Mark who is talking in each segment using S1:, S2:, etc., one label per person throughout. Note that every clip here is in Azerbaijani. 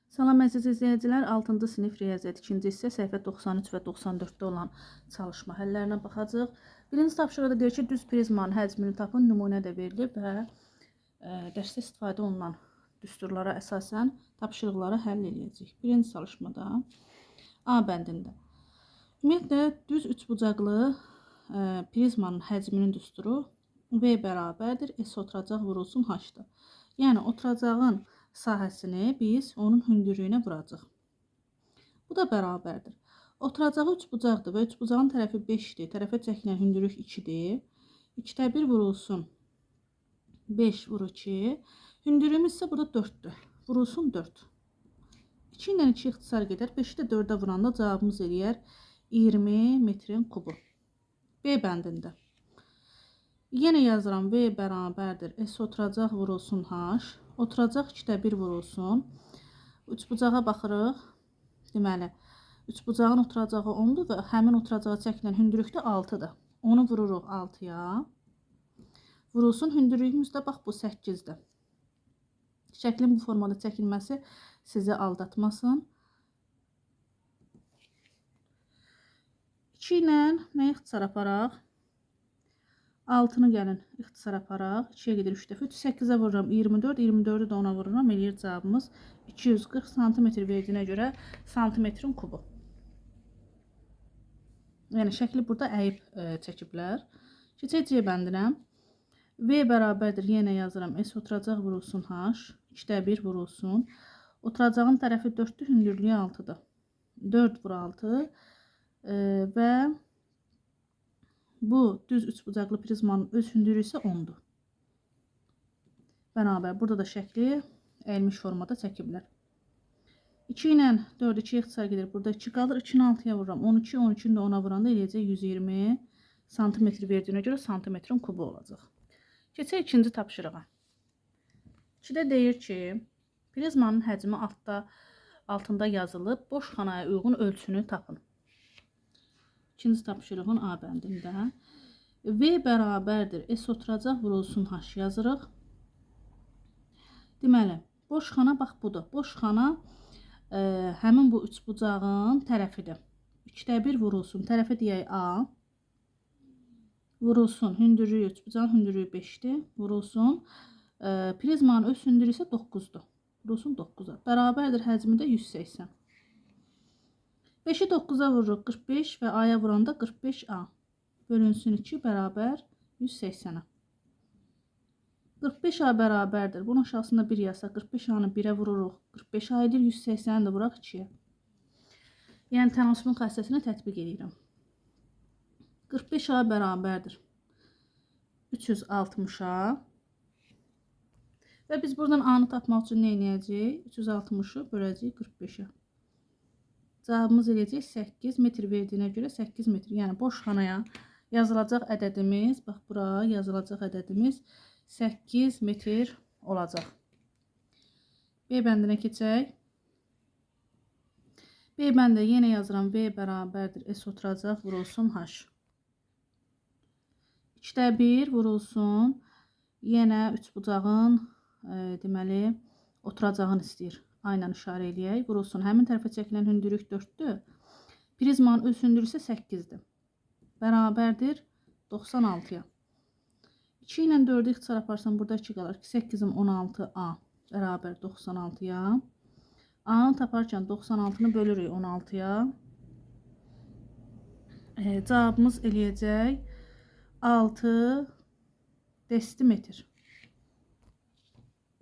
S1: Salam əziz izləyicilər, 6-cı sinif riyaziyyat 2-ci hissə səhifə 93 və 94-də olan çalışma həllərinə baxacağıq. Birinci tapşırıqda deyir ki, düz prizmanın həcmini tapın, nümunə də verilib və dərsdə istifadə olunan düsturlara əsasən tapşırıqları həll eləyəcəyik. Birinci çalışmada A bəndində. Ümumiyyətlə, düz üçbucaqlı prizmanın həcminin düsturu V bərabərdir, S oturacaq vurulsun H-da. Yəni, oturacağın sahəsini biz onun hündürlüyünə vuracaq. Bu da bərabərdir. Oturacağı üçbucaqdır və üçbucağın tərəfi 5-dir. Tərəfə çəkilən hündürlük 2-dir. 2-də 1 vurulsun 5 vur 2. Hündürlüyümüz isə burada 4-dür. Vurulsun 4. 2 ilə 2 ixtisar gedər. 5-i də 4-ə vuranda cavabımız eləyər 20 metrin kubu. B bəndində. Yenə yazıram V bərabərdir. S oturacaq vurulsun H. Oturacaq 2-də 1 vurulsun. Üçbucağa baxırıq. Deməli, üçbucağın oturacağı 10-dur və həmin oturacağa çəkilən hündürlük də 6-dır. Onu vururuq 6-ya. Vurulsun hündürlüyümüz də bax bu 8-dir. Şəklin bu formada çəkilməsi sizi aldatmasın. 2 ilə nə ixtisar aparaq? 6-nı gəlin ixtisar aparaq. 2-yə gedir 3 dəfə. 3, 8-ə vururam 24. 24-ü də 10-a vururam. Eləyir cavabımız 240 santimetr verdiyinə görə santimetrin kubu. Yəni şəkli burada əyib çəkiblər. Keçək C bəndinə. V bərabərdir. Yenə yazıram. S oturacaq vurulsun H. 2-də 1 vurulsun. Oturacağın tərəfi 4-dür, hündürlüyü 6-dır. 4 vur 6 və bu düz üçbucaqlı prizmanın öz hündürlüyü isə 10-dur. Bərabər. Burada da şəkli əyilmiş formada çəkiblər. 2 ilə 4, 2 ixtisar gedir. Burada 2 qalır. 2-ni 6-ya vururam. 12, 12-ni də 10-a vuranda eləyəcək 120 santimetr verdiyinə görə santimetrin kubu olacaq. Keçək ikinci tapşırığa. 2-də deyir ki, prizmanın həcmi altında yazılıb, boş xanaya uyğun ölçünü tapın. İkinci tapşırığın A bəndində V bərabərdir. S oturacaq vurulsun H yazırıq. Deməli, boş xana bax budur. Boş xana həmin bu üçbucağın tərəfidir. 2-də 1 vurulsun. Tərəfi deyək A. Vurulsun. Hündürlüyü, üçbucağın hündürlüyü 5-dir. Vurulsun. Prizmanın öz hündürlüyü isə 9-dur. Vurulsun 9-a. Bərabərdir həcmi də 180. 5-i 9-a vururuq 45 və A-ya vuranda 45A. Bölünsün 2 bərabər 180-ə. 45A bərabərdir. Bunun aşağısında 1 yazsaq 45A-nı 1-ə vururuq. 45A edir, 180-i də vuraq 2-yə. Yəni tənasübün xassəsini tətbiq edirəm. 45A bərabərdir 360-a. Və biz buradan A-nı tapmaq üçün nə edəcəyik? 360-ı böləcəyik 45-ə. Cavabımız eləyəcək 8 metr verdiyinə görə 8 metr. Yəni boş xanaya yazılacaq ədədimiz, bax bura yazılacaq ədədimiz 8 metr olacaq. B bəndinə keçək. B bəndə yenə yazıram V bərabərdir S oturacaq vurulsun H. 2-də 1 vurulsun. Yenə üçbucağın deməli oturacağını istəyir. Aynen işarə eləyək. Vurulsun. Həmin tərəfə çəkilən hündürlük 4-dür. Prizmanın öz hündürlüyü isə 8-dir. Bərabərdir 96-ya. 2 ilə 4-ü ixtisar aparsam burada 2 qalar. 8-im 16A bərabər 96-ya. A-nı taparkən 96-nı bölürük 16-ya. Cavabımız eləyəcək 6 desimetr.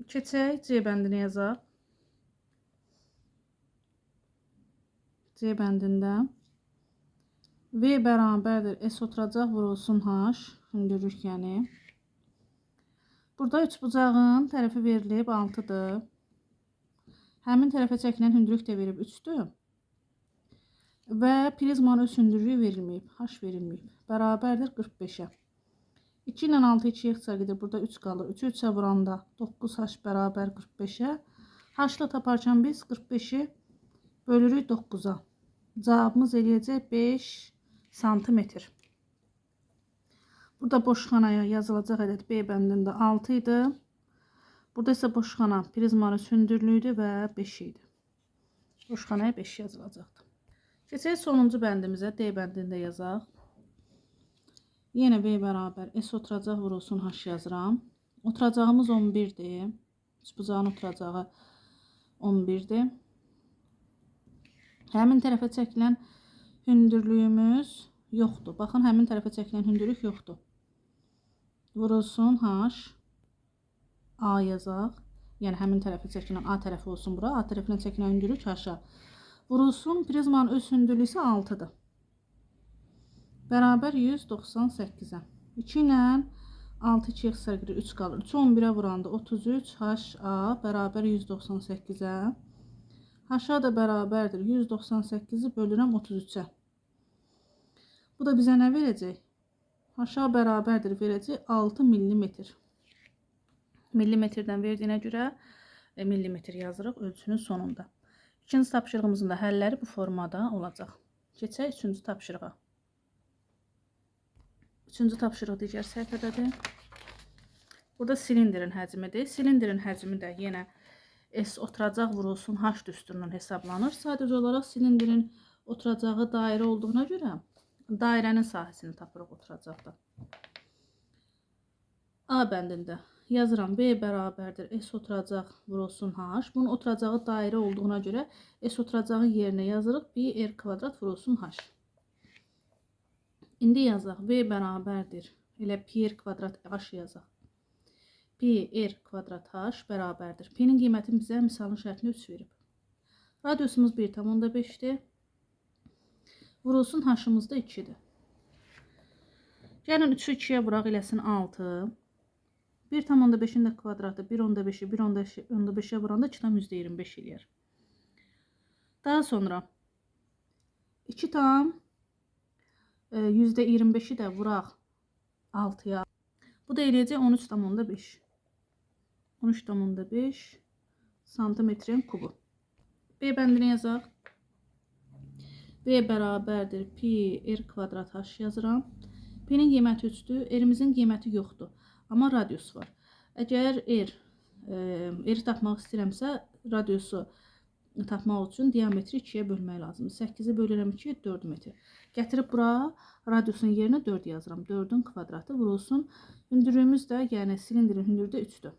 S1: Keçək C bəndini yazaq. C bəndində V bərabərdir S oturacaq vurulsun H, hündürlük yəni. Burada üçbucağın tərəfi verilib 6-dır. Həmin tərəfə çəkilən hündürlük də verib 3-dür. Və prizmanın öz hündürlüyü verilməyib, H verilməyib. Bərabərdir 45-ə. 2 ilə 6 2-yə ixtisar gedir. Burada 3 qalır. 3-ü 3-ə vuranda 9H bərabər 45-ə. H-la taparkən biz 45-i bölürük 9-a. Cavabımız eləyəcək 5 santimetr. Burada boş xanaya yazılacaq ədəd B bəndində 6 idi. Burada isə boş xana prizmanın hündürlüyüdür və 5 idi. Boş xanaya 5 yazılacaqdır. Keçək sonuncu bəndimizə. D bəndində yazaq. Yenə V bərabər S oturacaq vurulsun H yazıram. Oturacağımız 11-dir. Üçbucağın oturacağı 11-dir. Həmin tərəfə çəkilən hündürlüyümüz yoxdur. Baxın, həmin tərəfə çəkilən hündürlük yoxdur. Vurulsun H, A yazaq. Yəni, həmin tərəfə çəkilən A tərəfi olsun bura. A tərəfinə çəkilən hündürlük H-a. Vurulsun, prizmanın öz hündürlüyü isə 6-dır. Bərabər 198-ə. 2 ilə 6 2 ixtisar gedir, 3 qalır. 3-ü 11-ə vuranda 33 HA bərabər 198-ə. HA da bərabərdir. 198-i bölürəm 33-ə. Bu da bizə nə verəcək? HA bərabərdir, verəcək 6 millimetr. Millimetrdən verdiyinə görə millimetr yazırıq ölçünün sonunda. İkinci tapşırığımızın da həlləri bu formada olacaq. Keçək üçüncü tapşırığa. Üçüncü tapşırıq digər səhifədədir. Burada silindirin həcmidir. Silindirin həcmi də yenə S oturacaq vurulsun H düsturundan hesablanır. Sadəcə olaraq silindirin oturacağı dairə olduğuna görə dairənin sahəsini tapırıq oturacaqda. A bəndində yazıram V bərabərdir S oturacaq vurulsun H. Bunun oturacağı dairə olduğuna görə S oturacağın yerinə yazırıq pi R kvadrat vurulsun H. İndi yazaq V bərabərdir. Elə pi R kvadrat H yazaq. Pi R kvadrat H bərabərdir. Pi'nin qiymətini bizə misalın şərtini 3 verib. Radiusumuz 1,5-dir. Vurulsun H-ımız da 2-dir. Gəlin 3-ü 2-yə vuraq eləsin 6. 1,5-in də kvadratı 1,5-i 1,5-ə vuranda 2,25 eləyər. Daha sonra 2,25-i də vuraq 6-ya. Bu da eləyəcək 13,5. 13,5 santimetrin kubu. B bəndini yazaq. B bərabərdir pi r kvadrat h yazıram. Pi'nin qiyməti 3-dür. R-imizin qiyməti yoxdur. Amma radius var. Əgər R-i tapmaq istəyirəmsə, radiusu tapmaq üçün diametri 2-yə bölmək lazımdır. 8-i bölürəm 2-yə 4 metr. Gətirib bura radiusun yerinə 4 yazıram. 4-ün kvadratı vurulsun. Hündürlüyümüz də, yəni silindirin hündürlüyü də 3-dür.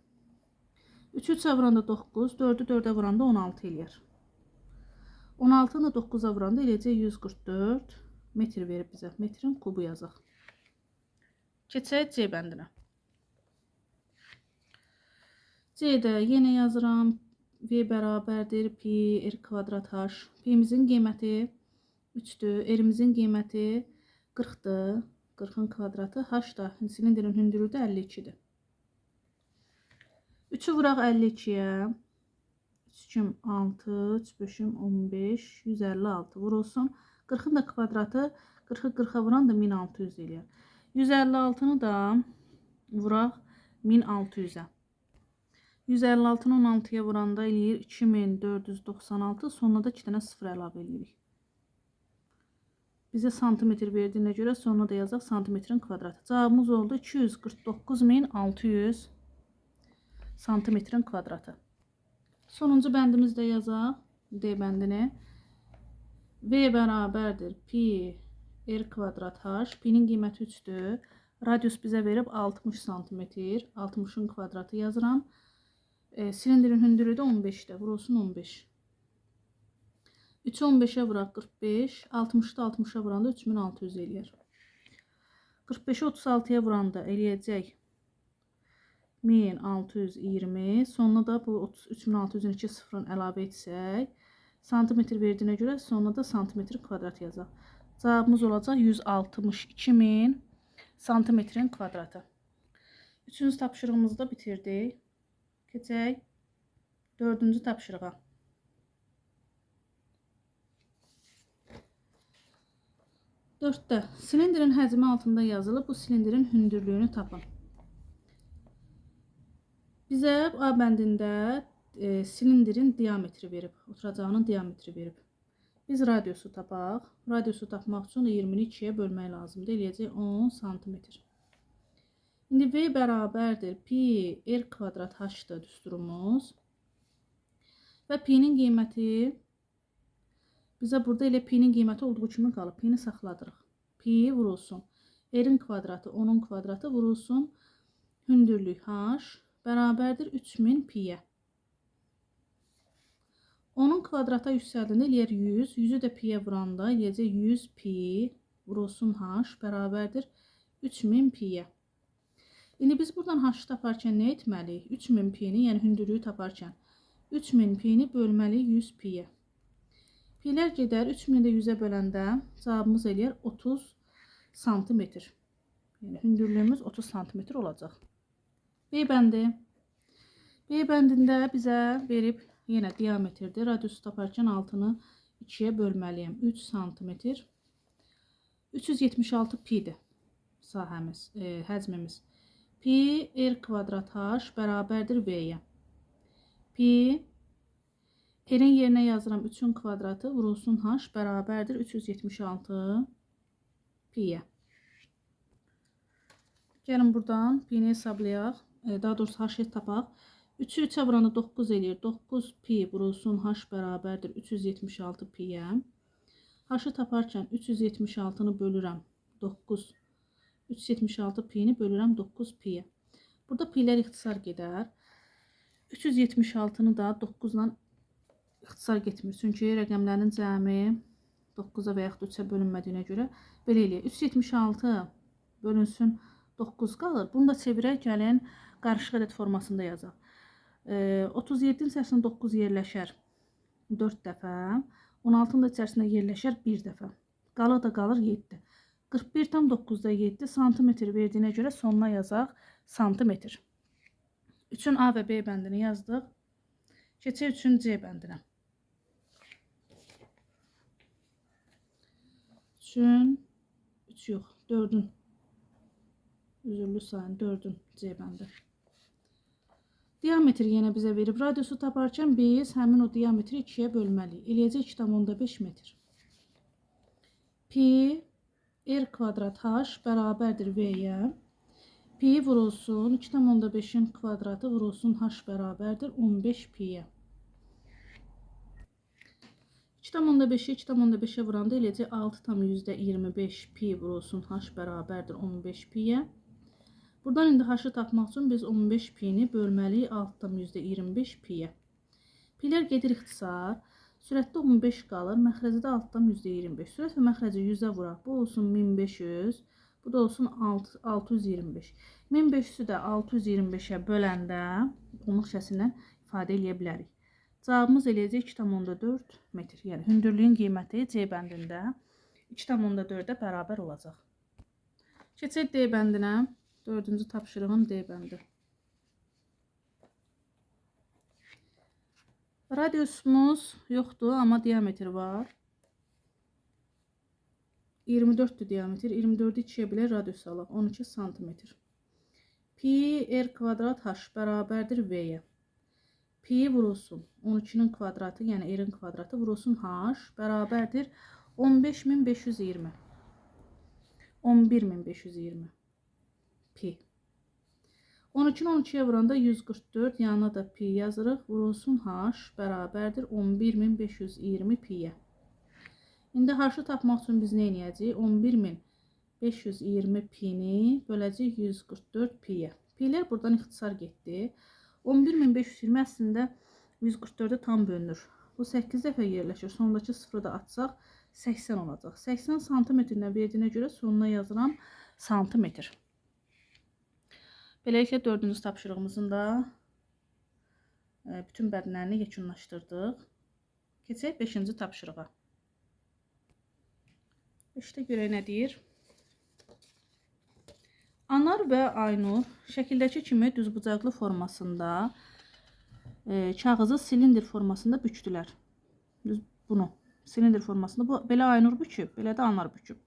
S1: 3-ü 3-ə vuranda 9, 4-ü 4-ə vuranda 16 eləyər. 16-nı da 9-a vuranda eləyəcək 144 metr verib bizə. Metrin kubu yazaq. Keçək C bəndinə. C-də yenə yazıram. V bərabərdir pi r kvadrat h. Pi'mizin qiyməti 3-dür. R-imizin qiyməti 40-dır. 40-ın kvadratı. H da silindirin hündürlüyü də 52-dir. 3-ü vuraq 52-yə. 3 2 6, 3 5 15, 156 vurulsun. 40-ın da kvadratı 40-ı 40-a vuran da 1600 eləyər. 156-nı da vuraq 1600-ə. 156-nı 16-ya vuranda eləyir 2496. Sonuna da 2 dənə sıfır əlavə eləyirik. Bizə santimetr verdiyinə görə sonuna da yazaq santimetrin kvadratı. Cavabımız oldu 249600 santimetrin kvadratı. Sonuncu bəndimizi də yazaq. D bəndini. V bərabərdir pi r kvadrat h. Pi'nin qiyməti 3-dür. Radius bizə verib 60 santimetr. 60-ın kvadratı yazıram. Silindirin hündürlüyü də 15-dir. Vurulsun 15. 3-ü 15-ə vuraq 45. 60-da 60-a vuranda 3600 eləyər. 45-i 36-ya vuranda eləyəcək 1620. Sonuna da bu 3600-ün 2 sıfırın əlavə etsək, santimetr verdiyinə görə sonuna da santimetr kvadrat yazaq. Cavabımız olacaq 162000 santimetrin kvadratı. Üçüncü tapşırığımızı da bitirdik. Keçək dördüncü tapşırığa. Dörddə silindirin həcmi altında yazılıb. Bu silindirin hündürlüyünü tapın. Bizə A bəndində silindirin diametri verib, oturacağının diametri verib. Biz radiusu tapaq. Radiusu tapmaq üçün 20-ni 2-yə bölmək lazımdır. Eləyəcək 10 santimetr. İndi V bərabərdir pi r kvadrat h-dır düsturumuz. Və pi'nin qiyməti Bizə burada elə pi-nin qiyməti olduğu kimi qalıb. Pi-ni saxladırıq. Pi vurulsun. R-in kvadratı 10-un kvadratı vurulsun. Hündürlük h bərabərdir 3000 pi-yə. 10-un kvadrata yüksəldiyində eləyər 100. 100-ü də pi-yə vuranda eləyəcək 100 pi vurulsun h bərabərdir 3000 pi-yə. İndi biz buradan h-ı taparkən nə etməliyik? 3000 pi-ni, yəni hündürlüyü taparkən 3000 pi-ni bölməliyik 100 pi-yə. Pilər gedər, 3000-i də 100-ə böləndə cavabımız eləyər 30 santimetr. Yəni hündürlüyümüz 30 santimetr olacaq. B bəndi. B bəndində bizə verib yenə diametrdir. Radiusu taparkən 6-nı 2-yə bölməliyəm. 3 santimetr. 376 pi-dir sahəmiz, həcmimiz. Pi r kvadrat h bərabərdir v-yə. Pi r-in yerinə yazıram 3-ün kvadratı vurulsun h bərabərdir 376 pi-yə. Gəlin buradan pi-ni hesablayaq. Daha doğrusu h-ı tapaq. 3-ü 3-ə vuranda 9 eləyir. 9 pi vurulsun h bərabərdir 376 pi-yə. H-ı taparkən 376-nı bölürəm 9. 376 pi-ni bölürəm 9 pi-yə. Burada pi-lər ixtisar gedər. 376-nı da 9 ilə ixtisar getmir. Çünki rəqəmlərin cəmi 9-a və yaxud 3-ə bölünmədiyinə görə belə eləyək. 376 bölünsün 9 qalır. Bunu da çevirək, gəlin qarışıq ədəd formasında yazaq. 37-nin içərisində 9 yerləşər 4 dəfə. 16-nın da içərisində yerləşər 1 dəfə. Qalır da qalır 7. 41,9-da 7 santimetr verdiyinə görə sonuna yazaq santimetr. 3-ün A və B bəndini yazdıq. Keçək 3-ün C bəndinə. 3-ün, 3 yox, 4-ün, üzürlü sayın, 4-ün C bəndi. Diametr yenə bizə verib. Radiusu taparkən biz həmin o diametri 2-yə bölməliyik. Eləyəcək 2,5 metr. Pi r kvadrat h bərabərdir v-yə. Pi vurulsun 2,5-in kvadratı vurulsun h bərabərdir 15 pi-yə. 2,5-i 2,5-ə vuranda eləyəcək 6,25 pi vurulsun h bərabərdir 15 pi-yə. Buradan indi h-ı tapmaq üçün biz 15 pi-ni bölməliyik 6,25 pi-yə. Pilər gedir ixtisar. Sürətdə 15 qalır, məxrəci də 6,25. Sürət və məxrəci 100-ə vuraq. Bu olsun 1500, bu da olsun 625. 1500-ü də 625-ə böləndə onluq hissəsindən ifadə eləyə bilərik. Cavabımız eləyəcək 2,4 metr. Yəni hündürlüyün qiyməti C bəndində 2,4-ə bərabər olacaq. Keçək D bəndinə. 4-cü tapşırığın D bəndi. Radiusumuz yoxdur, amma diametr var. 24-dür diametr. 24-ü 2-yə bilər radius alaq. 12 santimetr. Pi r kvadrat h bərabərdir v-yə. Pi vurulsun 12-nin kvadratı, yəni r-in kvadratı vurulsun h bərabərdir 15520. 11520 pi. 12-ni 12-yə vuranda 144, yanına da pi yazırıq. Vurulsun h bərabərdir 11520 pi-yə. İndi h-ı tapmaq üçün biz nə edəcəyik? 11520 pi-ni böləcəyik 144 pi-yə. Pi-lər buradan ixtisar getdi. 11520 əslində 144-ə tam bölünür. Bu 8 dəfə yerləşir. Sondakı sıfırı da atsaq 80 olacaq. 80 santimetrlə verdiyinə görə sonuna yazıram santimetr. Beləliklə 4-cü tapşırığımızın da bütün bədnlərini yekunlaşdırdıq. Keçək 5-ci tapşırığa. 5-də görək nə deyir? Anar və Aynur şəkildəki kimi düzbucaqlı formasında kağızı silindir formasında bükdülər. Düz bunu silindir formasında. Bu belə Aynur büküb, belə də Anar büküb.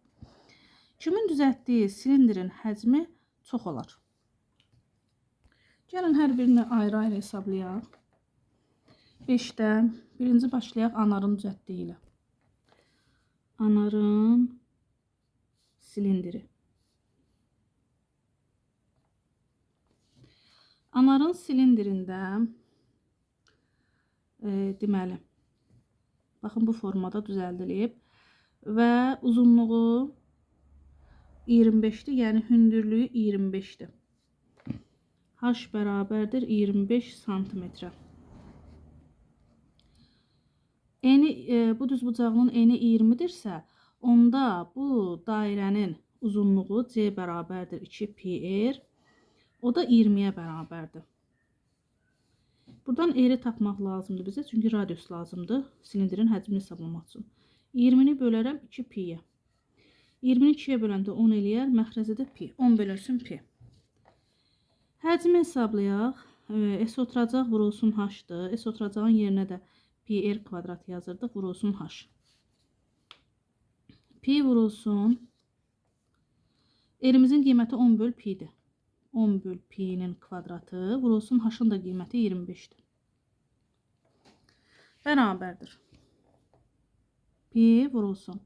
S1: Kimin düzəltdiyi silindirin həcmi çox olar? Gəlin hər birini ayrı-ayrı hesablayaq. 5-də birinci başlayaq Anarın düzəltdiyi ilə. Anarın silindiri. Anarın silindirində deməli Baxın, bu formada düzəldilib. Və uzunluğu 25-dir, yəni hündürlüyü 25-dir. H bərabərdir 25 santimetrə. Eni, bu düzbucaqlının eni 20-dirsə, onda bu dairənin uzunluğu C bərabərdir 2 pi r, o da 20-yə bərabərdir. Buradan r-i tapmaq lazımdır bizə, çünki radius lazımdır silindirin həcmini hesablamaq üçün. 20-ni bölərəm 2 pi-yə. 20-ni 2-yə böləndə 10 eləyər, məxrəzi də pi. 10 bölünsün pi. Həcmi hesablayaq. S oturacaq vurulsun h-dır. S oturacağın yerinə də pi r kvadrat yazırdıq, vurulsun h. Pi vurulsun. R-imizin qiyməti 10 böl pi-dir. 10 böl pi-nin kvadratı vurulsun h-ın da qiyməti 25-dir. Bərabərdir. Pi vurulsun.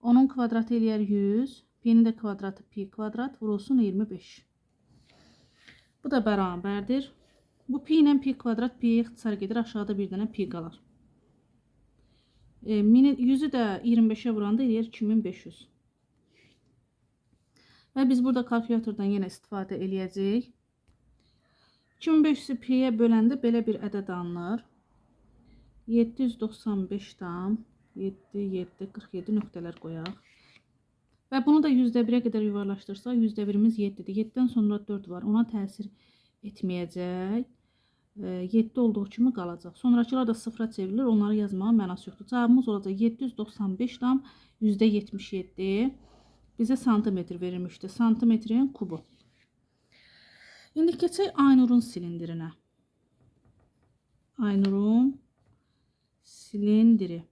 S1: 10-un kvadratı eləyər 100. Pi-nin də kvadratı pi kvadrat vurulsun 25. Bu da bərabərdir. Bu pi ilə pi kvadrat pi-yə ixtisar gedir. Aşağıda bir dənə pi qalar. 100-ü də 25-ə vuranda eləyər 2500. Və biz burada kalkulyatordan yenə istifadə eləyəcəyik. 2500-ü pi-yə böləndə belə bir ədəd alınır. 795 tam 7, 7, 47 nöqtələr qoyaq. Və bunu da %1-ə qədər yuvarlaşdırsaq, %1-imiz 7-dir. 7-dən sonra 4 var. Ona təsir etməyəcək. 7 olduğu kimi qalacaq. Sonrakılar da sıfıra çevrilir. Onları yazmağa mənası yoxdur. Cavabımız olacaq 795,77. Bizə santimetr verilmişdi. Santimetrin kubu. İndi keçək Aynurun silindirinə. Aynurun silindiri.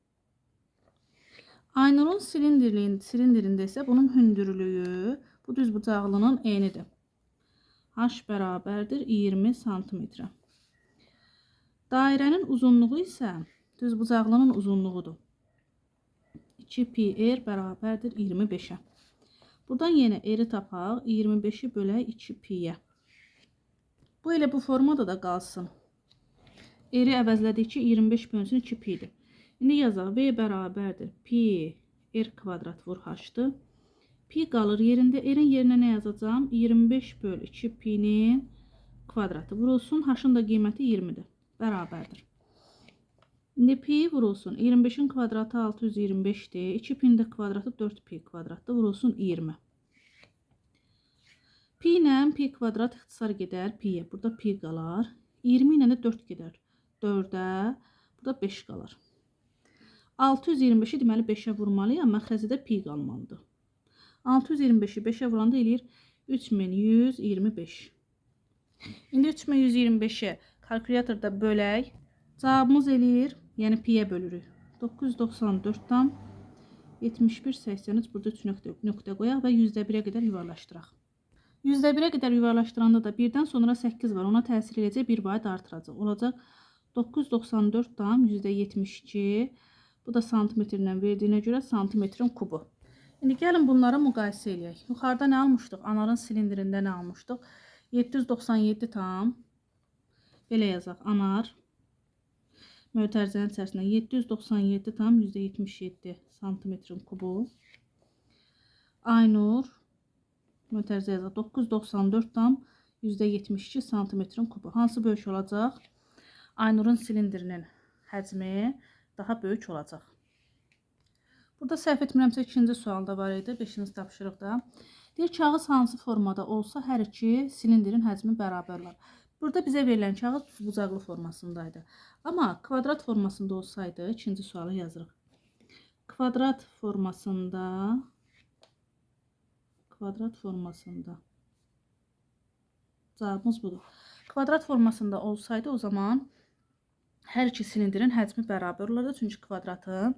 S1: Aynurun silindirində isə bunun hündürlüyü bu düzbucaqlının enidir. H bərabərdir 20 santimetrə. Dairənin uzunluğu isə düzbucaqlının uzunluğudur. 2 pi r bərabərdir 25-ə. Buradan yenə r-i tapaq. 25-i bölək 2 pi-yə. Bu elə bu formada da qalsın. R-i əvəzlədik ki, 25 bölünsün 2 pi-dir. İndi yazaq. V bərabərdir pi r kvadrat vur h-dır. Pi qalır yerində. R-in yerinə nə yazacağam? 25 böl 2 pi-nin kvadratı vurulsun. H-ın da qiyməti 20-dir. Bərabərdir. İndi pi vurulsun. 25-in kvadratı 625-dir. 2 pi-nin də kvadratı 4 pi kvadratdır. Vurulsun 20. Pi ilə pi kvadrat ixtisar gedər pi-yə. Burada pi qalar. 20 ilə də 4 gedər. 4-ə. Burada 5 qalar. 625-i deməli 5-ə vurmalıyam. Məxrəzi də pi qalmalıdır. 625-i 5-ə vuranda eləyir 3125. İndi 3125-i kalkulyatorda bölək. Cavabımız eləyir, yəni pi-yə bölürük. 994,7183 burada 3 nöqtə qoyaq və %1-ə qədər yuvarlaşdıraq. %1-ə qədər yuvarlaşdıranda da 1-dən sonra 8 var. Ona təsir edəcək, 1 vahid artıracaq. Olacaq 994,72. Bu da santimetrlə verdiyinə görə santimetrin kubu. İndi gəlin bunları müqayisə eləyək. Yuxarıda nə almışdıq? Anarın silindirində nə almışdıq? 797 tam. Belə yazaq. Anar mötərizənin içərisində 797,77 santimetrin kubu. Aynur mötərizə yazaq. 994,72 santimetrin kubu. Hansı böyük olacaq? Aynurun silindirinin həcmi daha böyük olacaq. Burada səhv etmirəmsə ikinci sualda var idi, 5-ci tapşırıqda. Deyir, kağız hansı formada olsa hər iki silindirin həcmi bərabər olar. Burada bizə verilən kağız düzbucaqlı formasındaydı. Amma kvadrat formasında olsaydı, ikinci sualı yazırıq. Kvadrat formasında cavabımız budur. Kvadrat formasında olsaydı o zaman hər iki silindirin həcmi bərabər olardı. Çünki kvadratın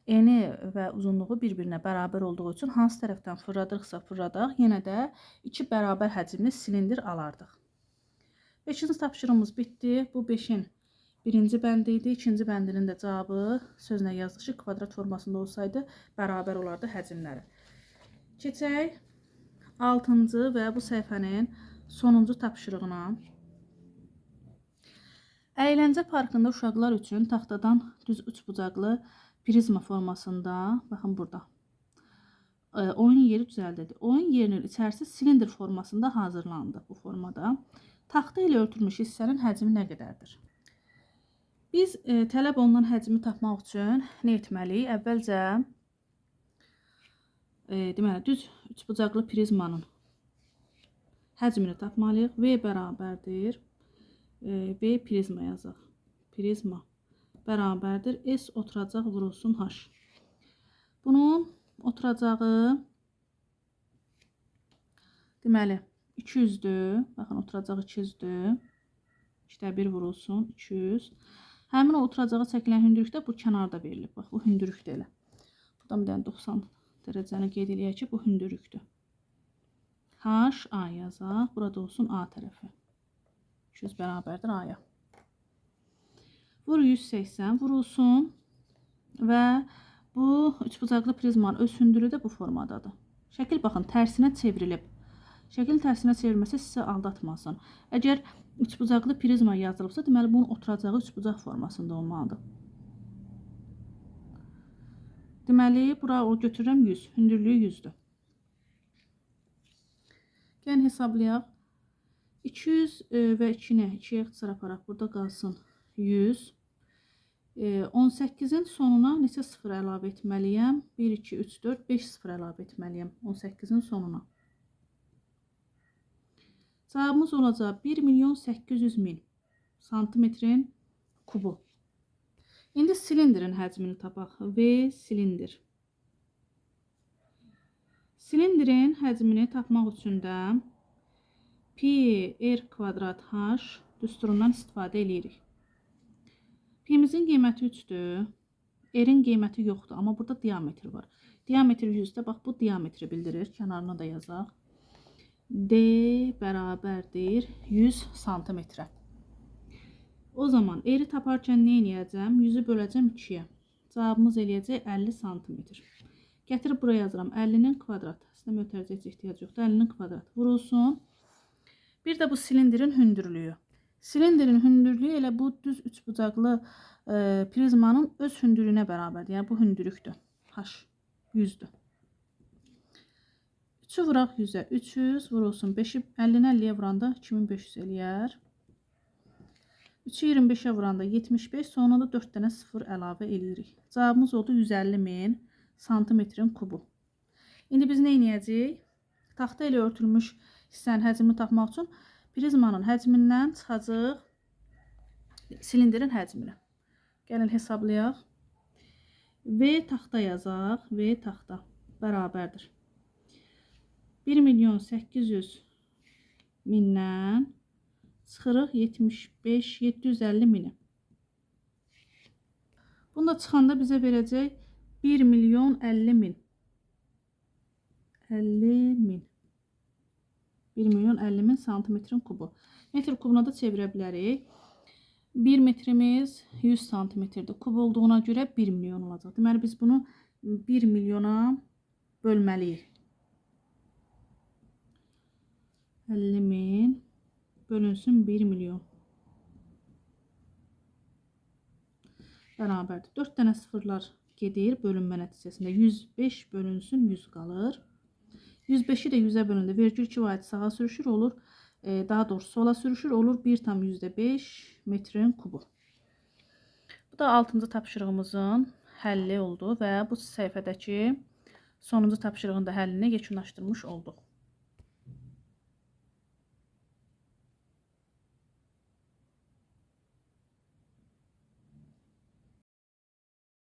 S1: eni və uzunluğu bir-birinə bərabər olduğu üçün hansı tərəfdən fırladırıqsa fırladaq, yenə də iki bərabər həcmli silindir alardıq. 5-ci tapşırığımız bitdi. Bu 5-in birinci bəndi idi. İkinci bəndinin də cavabı sözlə yazdıq ki, kvadrat formasında olsaydı bərabər olardı həcmləri. Keçək 6-cı və bu səhifənin sonuncu tapşırığına. Əyləncə parkında uşaqlar üçün taxtadan düz üçbucaqlı Prizma formasında, baxın burada. Oyun yeri düzəldildi. Oyun yerinin içərisi silindr formasında hazırlandı bu formada. Taxta ilə örtülmüş hissənin həcmi nə qədərdir? Biz tələb olunan həcmi tapmaq üçün nə etməliyik? Əvvəlcə deməli, düz üçbucaqlı prizmanın həcmini tapmalıyıq. V bərabərdir. V prizma yazaq. Prizma bərabərdir. S oturacaq vurulsun H. Bunun oturacağı deməli 200-dür. Baxın, oturacaq 200-dür. 2-də 1 vurulsun 200. Həmin o oturacağa çəkilən hündürlük də bu kənarda verilib. Bax, bu hündürlükdür elə. Buradan bir dənə 90 dərəcəni qeyd eləyək ki, bu hündürlükdür. H, A yazaq. Burada olsun A tərəfi. 200 bərabərdir A-ya. Vur 180 vurulsun və bu üçbucaqlı prizmanın öz hündürlüyü də bu formadadır. Şəkil baxın, tərsinə çevrilib. Şəklin tərsinə çevrilməsi sizi aldatmasın. Əgər üçbucaqlı prizma yazılıbsa, deməli bunun oturacağı üçbucaq formasında olmalıdır. Deməli, bura o götürürəm 100. Hündürlüyü 100-dür. Gəlin hesablayaq. 200 və 2-ni 2-yə ixtisar aparaq. Burada qalsın 100. 18-in sonuna neçə sıfır əlavə etməliyəm? 1, 2, 3, 4, 5 sıfır əlavə etməliyəm 18-in sonuna. Cavabımız olacaq 1 milyon 800 min santimetrin kubu. İndi silindrin həcmini tapaq. V silindir. Silindrin həcmini tapmaq üçün də pi r kvadrat h düsturundan istifadə eləyirik. Pi'mizin qiyməti 3-dür. R-in qiyməti yoxdur, amma burada diametr var. Diametr 100-də, bax bu diametri bildirir. Kənarına da yazaq. D bərabərdir 100 santimetrə. O zaman R-i taparkən nə eləyəcəm? 100-ü böləcəm 2-yə. Cavabımız eləyəcək 50 santimetr. Gətirib buraya yazıram. 50-nin kvadratı. Əslində mötərizə heç ehtiyac yoxdur. 50-nin kvadratı vurulsun. Bir də bu silindrin hündürlüyü. Silindrin hündürlüyü elə bu düz üçbucaqlı prizmanın öz hündürlüyünə bərabərdir. Yəni bu hündürlükdür. H 100-dür. 3-ü vuraq 100-ə. 300 vurulsun. 5-i 50-ni 50-yə vuranda 2500 eləyər. 3-ü 25-ə vuranda 75, sonra da 4 dənə 0 əlavə eləyirik. Cavabımız oldu 150 min santimetrin kubu. İndi biz nə edəcəyik? Taxta ilə örtülmüş hissənin həcmini tapmaq üçün prizmanın həcmindən çıxacaq silindrin həcmini. Gəlin hesablayaq. V taxta yazaq. V taxta bərabərdir. 1 milyon 800 mindən çıxırıq 75 750 mini. Bunu da çıxanda bizə verəcək 1 milyon 50 min. 50 min. 1 milyon 50 min santimetrin kubu. Metr kubuna da çevirə bilərik. 1 metrimiz 100 santimetrdir. Kub olduğuna görə 1 milyon olacaq. Deməli biz bunu 1 milyona bölməliyik. 50 min bölünsün 1 milyon. Bərabərdir. 4 dənə sıfırlar gedir bölünmə nəticəsində. 105 bölünsün 100 qalır. 105-i də 100-ə bölündü. Vergül 2 vahid sağa sürüşür, olur. Daha doğrusu sola sürüşür, olur 1,5 metrin kubu. Bu da 6-cı tapşırığımızın həlli oldu və bu səhifədəki sonuncu tapşırığın da həllini yekunlaşdırmış olduq.